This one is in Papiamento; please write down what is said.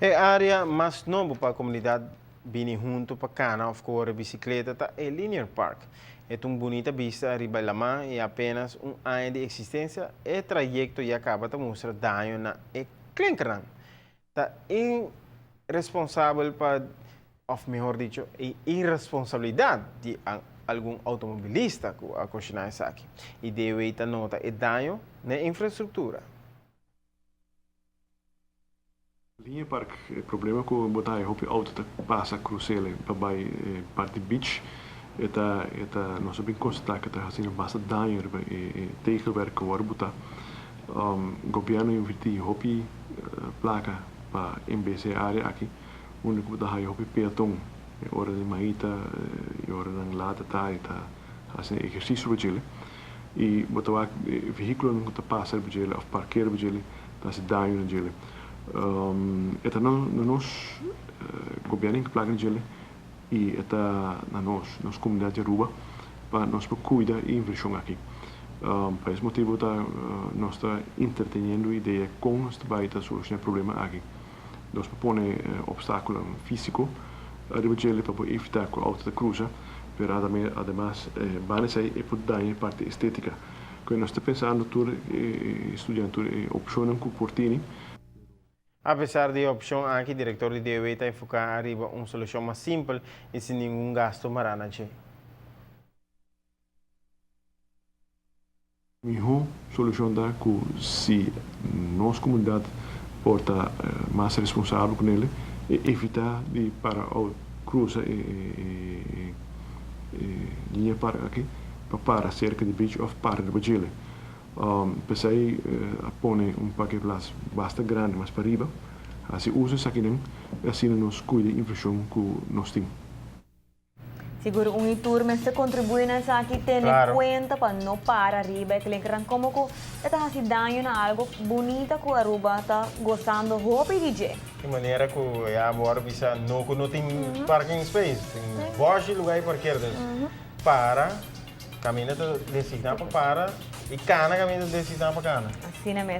E area mas nobo pa comunidad bini hunto pa cana of core bicicleta ta e Linear Park. E ta un bunita bista riba e lama y apenas un aña di existencia e trayecto ya caba ta mustra daño na e klinkernan. Ta iresponsabel pa, of mehor dicho, e iresponsabilidad di algun automobilista cu a ocasiona esaki. Y DOW ta nota e daño na e infrastructura. Liña Park, e problema ku bo ta haya hopi outo ta pasa krusele pa bai parti beach e ta e ta nos a bin konstatá ku ta hasiendo basta daño riba e tegelwerk ku wòrdu botá. Gobièrnu a invertí hopi plaka pa embelesé e área aki unda ku bo ta haya hopi peaton e ora di maita i oranan laat tardi ta hasi ehersisio riba djele i bo ta wak e vehíkulonan ku ta pasa riba djele òf parkea riba djele ta hasi daño na djele. E ta na nos gobièrnu hinka plaka na djele i e ta na nos, nos komunidat di Aruba pa nos por kuida e invershon aki. Pa es motibu ta nos ta interteniendo idea kon nos ta bai ta solushoná e problema aki. Nos por pone opstákulonan físiko riba djele pa por evitá ku outo ta krusa, pero ademas banda esei e por daña e parti estétika. Ku nos ta pensando tur e studiando tur e opshonnan ku por tini. Apesar di e opshon aki, direktor di DOW ta enfoká ariba un solushon mas simpel i sin ningun gasto mará na dje. Mihó solushon ta ku si nos komunidat por ta mas responsabel ku nele e evitá di para òf krusa e liña park aki pa para serka di beach òf para riba djele. P'esei a pone un parkeerplaats basta grandi mas pariba, hasi uso esakinan i asina nos kuida e invershon ku nos tin. Sigur un y tur mester contribui na esaki, tene cuenta pa no para riba e klinkernan como cu e ta haci daño na algo bunita cu Aruba ta gozando hopi di dje. Di manera cu ya bo a bisa no cu no tin parking space, tin boshi lugar di parkeer, dus para caminda ta designa pa para y cana caminda ta designa pa cana. Asina mes.